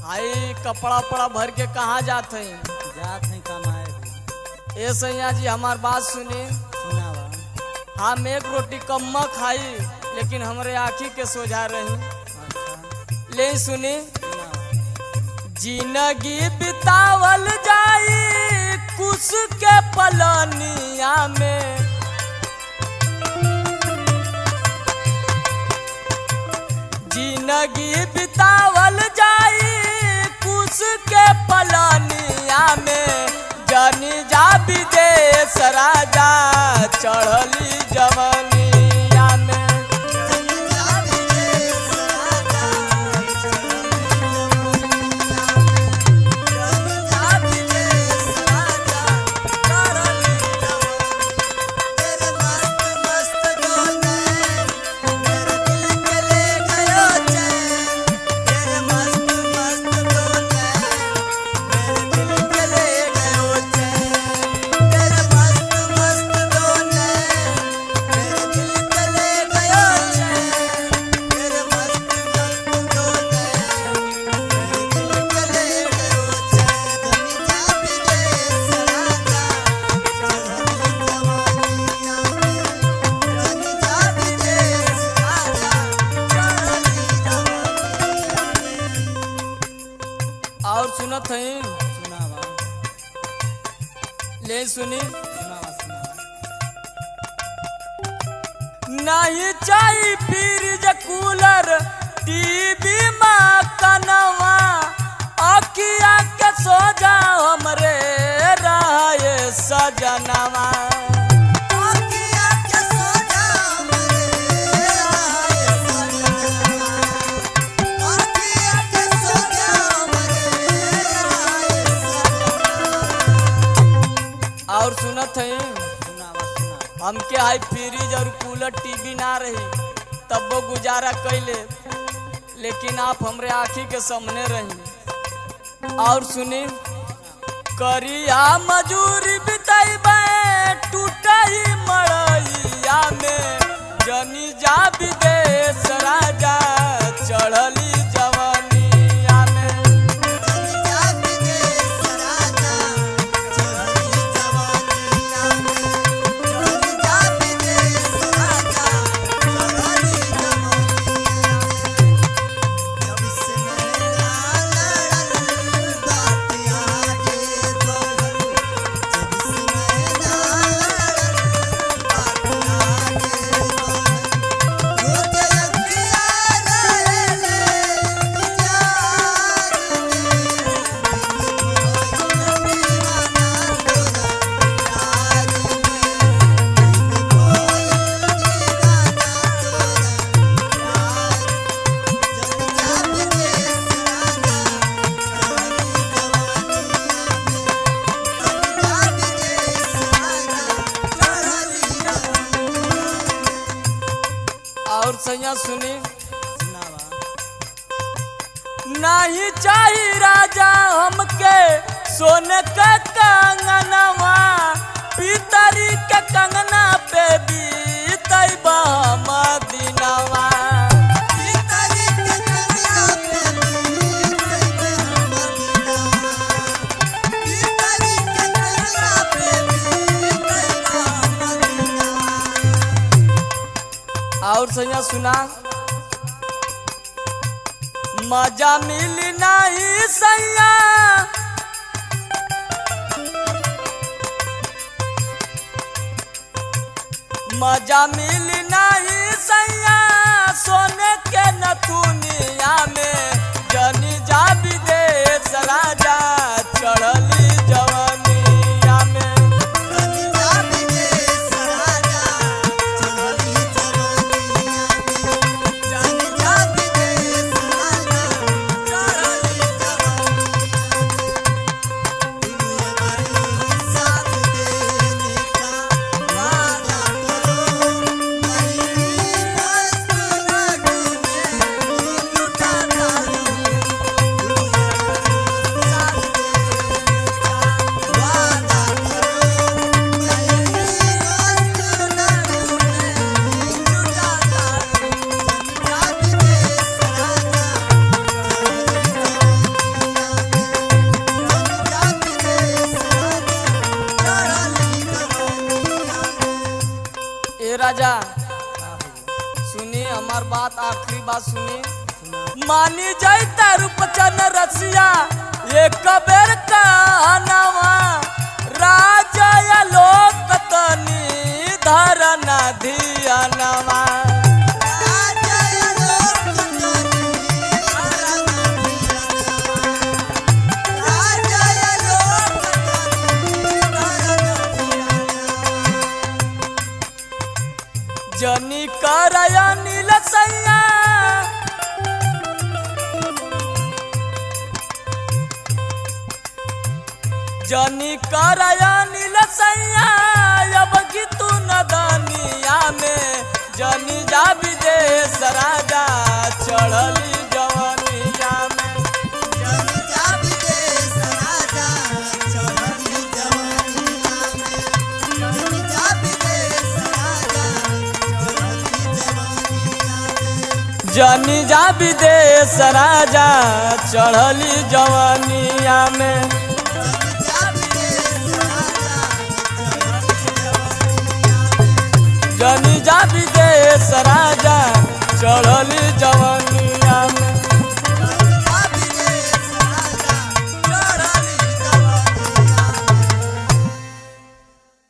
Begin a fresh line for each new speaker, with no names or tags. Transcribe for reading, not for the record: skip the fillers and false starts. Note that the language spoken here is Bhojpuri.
हाई कपड़ा उपड़ा भर के कहाँ जात है?
जात है कमाए हो।
ए सैया जी, हमार बात सुनी।
सुनावा।
हम एक रोटी कम्मा खाई, लेकिन हमरे आँखी के सोझा रही।
अच्छा।
ले सुनी।
सुनावा।
जिंदगी बितावल जाई कुछ के पलनिया में, जिंदगी बितावल जाई कुछ के पलनिया में, जनी जा विदेश राजा चढ़ली जवनिया में। और सुनत है?
सुनावा।
ले सुनी।
सुनावा, सुनावा।
नहीं चाहिए फ्रिज कूलर टीवी कनवा, अखिया के सोजा हमरे रहे सजनवा। और सुनत है?
सुनावा, सुनावा।
हमके हाई फ्रिज और कूलर टीवी ना रही, तब वो गुजारा कैले, लेकिन आप हमरे आँखी के सामने रही। और सुनी, करिया मजूरी बितैबे टूटही मड़ैया में, जनी जा विदेश राजा चढ़ली जवनिया में। और सैया सुनी।
सुनावा।
नहीं चाही राजा हमके सोने के कंगनवा, पितरी के कंगना पे बीतैबा हम दिनवा। और सैया सुना, मजा मिली नहीं सैया, मजा मिली नहीं सैया सोने के नथुनिया में, जनी जा विदेश राजा चढ़ली जवनिया में।
Thank you.
राजा,
का हो गइल?
सुनी हमार बात, आखिरी बात सुनी।
सुनावा।
मानी जाता रूपचन रसिया एक बेर कहनवा, राजा या लोक तनी धरना धियनवा। जनी करया नील सैया, जनी करया नील सैया, अब की तू नदनिया में जनी जा विदेश राजा चढ़ली जवनिया में। जनी जा विदेश राजा चढ़ली जवनिया में। जनी जा विदेश राजा।